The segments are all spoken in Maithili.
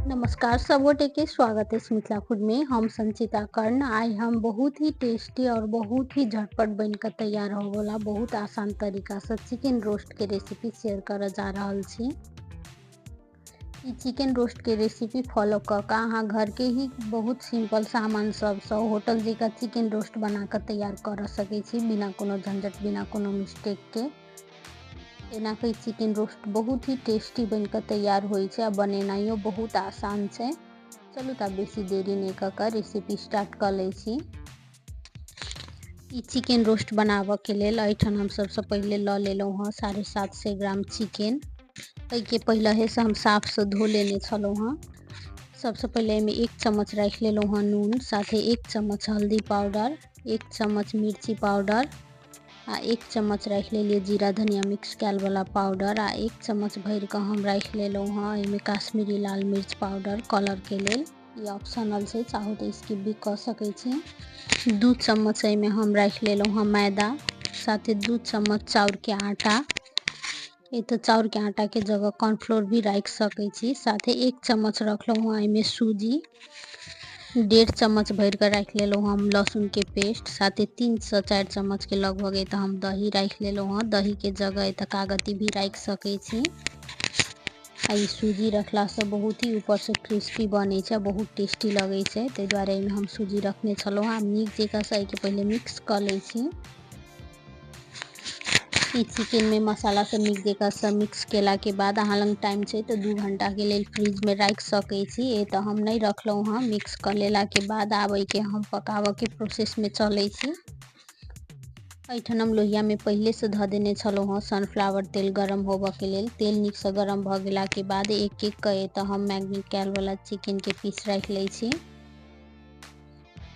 नमस्कार सब गोटे के स्वागत है मिथिला फूड में। हम संचिता कर्ण। आइ हम बहुत ही टेस्टी और बहुत ही झटपट बनकर तैयार होवला बहुत आसान तरीका से चिकन रोस्ट के रेसिपी शेयर कर जा रहल छी। ई चिकन रोस्ट के रेसिपी फॉलो क के अहाँ घर के ही बहुत सिंपल सामान सबसँ होटल जकाँ चिकन रोस्ट बना के तैयार कर सकै छी, बिना कोनो झंझट, बिना कोनो मिस्टेक के। एना के चिकन रोस्ट बहुत ही टेस्टी बनकर तैयार होइ छै आ बनेनाइयो बहुत आसान छै। चलू तऽ बेसी देरी नहि कऽ कऽ रेसिपी स्टार्ट कऽ लै छी। ई चिकन रोस्ट बनाबऽके लेल एहिठाम हम सबसँ पहिले लऽ लेलहुँ हँ 750 ग्राम चिकन। एहिके पहिलहेसँ हम साफसँ धो लेने छलहुँ हँ। सबसँ पहिले एहिमे 1 चम्मच राखि लेलहुँ हँ नून, साथे 1 चम्मच हल्दी पाउडर, 1 चम्मच मिर्ची पाउडर आ 1 चम्मच राखि लेलियै जीरा धनिया मिक्स कयल वाला पाउडर आ 1 चम्मच भरि कऽ हम राखि लेलहुँ हँ एहिमे काश्मीरी लाल मिर्च पाउडर कलरके लेल। ई ऑप्शनल छै, चाहू तऽ स्किप भी कऽ सकै छी। 2 चम्मच एहिमे हम राखि लेलहुँ हँ मैदा, साथे 2 चम्मच चाउरके आटा। ए तऽ चाउरके आटाके जगह कॉर्नफ्लोर भी राखि सकै छी। साथे 1 चम्मच रखलहुँ हँ एहिमे सूजी, 1.5 चम्मच भरि कऽ राखि लेलहुँ हम लहसुनके पेस्ट, साथे 3 से 4 चम्मच के लगभग एतऽ हम दही राखि लेलहुँ हँ। दहीके जगह एतऽ कागती भी राखि सकै छी। आ ई सूजी रखलासँ बहुत ही ऊपरसँ क्रिस्पी बनै छै, बहुत टेस्टी लगै छै, ताहि दुआरे एहिमे हम सूजी रखने छलहुँ हँ। आब नीक जकाँसँ एहिके पहिले मिक्स कऽ लै छी। ई चिकनमे मसाला सब नीक जकाँसँ मिक्स केलाके बाद अहाँ लग टाइम छै तऽ 2 घंटाके लेल फ्रिजमे राखि सकै छी। ए तऽ हम नहि रखलहुँ हँ। मिक्स कऽ लेलाके बाद आब एहिके हम पकाबऽके प्रोसेसमे चलै छी। एहिठाम हम लोहियामे पहिलेसँ धऽ देने छलहुँ हँ सनफ्लावर तेल गरम होबऽके लेल। तेल नीकसँ गरम भऽ गेलाके बाद एक एक कऽ एतऽ हम मैरिनेट कयल वाला चिकनके पीस राखि लै छी।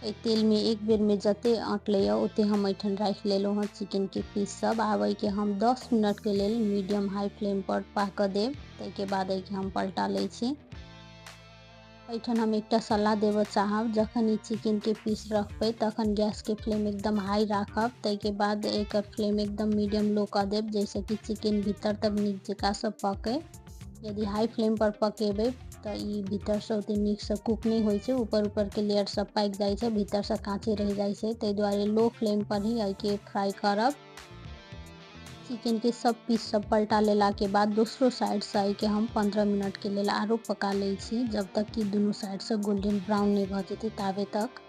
एहि तेलमे एक बेरमे जते अँटलैए ओते हम एहिठाम राखि लेलहुँ हँ चिकनके पीस सब। आब एहिके हम 10 मिनटके लेल मीडियम हाई फ्लेम पर पाकऽ देब। ताहिके बाद एहिके हम पलटा लै छी। एहिठाम हम एकटा सलाह देबऽ चाहब, जखन ई चिकनके पीस रखबै तखन गैसके फ्लेम एकदम हाई राखब, ताहिके बाद एकर फ्लेम एकदम मीडियम लो कऽ देब, जाहिसँ कि चिकन भीतर तक नीक जकाँसँ पकै। यदि हाई फ्लेम पर पकेबै तऽ ई भीतरसँ ओते नीकसँ कुक नहि होइ छै, ऊपर ऊपरके लेयर सब पाकि जाइ छै, भीतरसँ काँचे रहि जाइ छै। ताहि दुआरे लो फ्लेम पर ही एहिके फ्राई करब। चिकन के सब पीस सब पलटा लेलाके बाद दोसरो साइडसँ एहिके हम 15 मिनटके लेल आरो पका लै छी, जब तक कि दुनू साइडसँ गोल्डन ब्राउन नहि भऽ जेतै ताबे तक।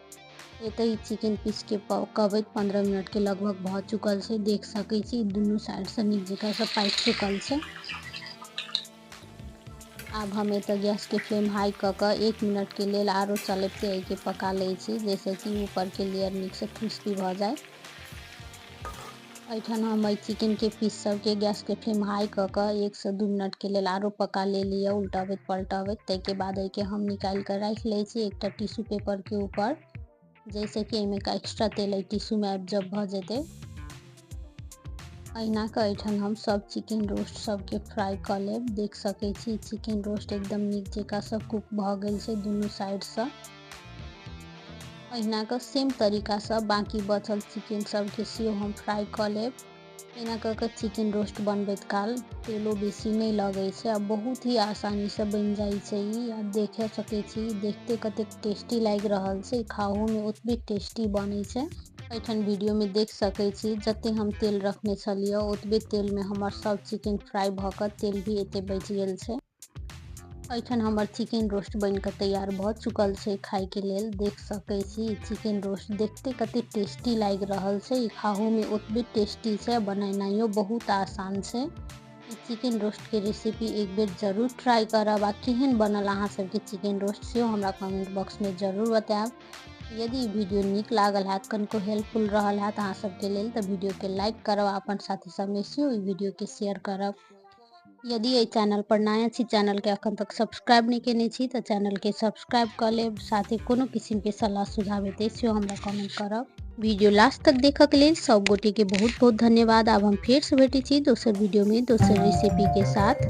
एतऽ ई चिकन पीसके पकबैत 15 मिनटके लगभग भऽ चुकल छै। देख सकै छी दुनू साइडसँ नीक जकाँसँ पाकि चुकल छै। आब हम एतऽ गैसके फ्लेम हाई कऽ कऽ 1 मिनटके लेल आरो चलबिते एहिके पका लै छी, जाहिसँ कि ऊपरके लेयर नीकसँ क्रिस्पी भऽ जाय। एहिठाम हम एहि चिकनके पीस सबके गैसके फ्लेम हाई कऽ कऽ 1 से 2 मिनटके लेल आरो पका लेलियै उल्टबैत पलटबैत। ताहिके बाद एहिके हम निकालि कऽ राखि लै छी एकटा टिश्यू पेपरके ऊपर, जाहिसँ कि एहिमे एक्स्ट्रा तेल एहि टिश्यूमे एब्जॉर्ब भऽ जेतै। एहिना कऽ एहिठाम हम सब चिकन रोस्ट सबके फ्राई कऽ लेब। देख सकै छी चिकन रोस्ट एकदम नीक जकाँसँ कुक भऽ गेल छै दुनू साइडसँ। एहिना कऽ सेम तरीकासँ बाँकी बचल चिकन सबके सेहो हम फ्राई कऽ लेब। एना कऽ कऽ चिकन रोस्ट बनबैत काल तेलो बेसी नहि लगै छै आ बहुत ही आसानीसँ बनि जाइ छै ई। आ देख सकै छी देखते कतेक टेस्टी लागि रहल छै, खाहोमे ओतबे टेस्टी बनै छै। एहिठाम वीडियोमे देख सकै छी जते हम तेल रखने छलियै ओतबे तेलमे हमर सब चिकन फ्राई भऽ कऽ तेल भी एते बचि गेल छै। एहिठाम हमर चिकन रोस्ट बनि कऽ तैयार भऽ चुकल छै खायके लेल। देख सकै छी चिकन रोस्ट देखते कते टेस्टी लागि रहल छै, ई खाहोमे ओतबे टेस्टी छै, बनेनाइयो बहुत आसान छै। ई चिकन रोस्टके रेसिपी एक बेर जरूर ट्राई करब आ केहन बनल अहाँ सबके चिकन रोस्ट सेहो हमरा कमेंट बॉक्समे जरूर बतायब। यदि ई वीडियो नीक लागल हैत, कनिको हेल्पफुल रहल हैत अहाँ सबके लेल, तऽ वीडियोके लाइक करब आ अपन साथी सबमे सेहो ई वीडियोके शेयर करब। यदि एहि चैनल पर नया छी, चैनलके अखन तक सब्सक्राइब नहि केने छी तऽ चैनलके सब्सक्राइब कऽ लेब। साथ ही कोनो किसिमके सलाह सुझाव हेतै सेहो हमरा कमेंट करब। वीडियो लास्ट तक देखऽके लेल सब गोटेके बहुत बहुत धन्यवाद। आब हम फेरसँ भेटै छी दोसर वीडियोमे दोसर रेसिपीके साथ।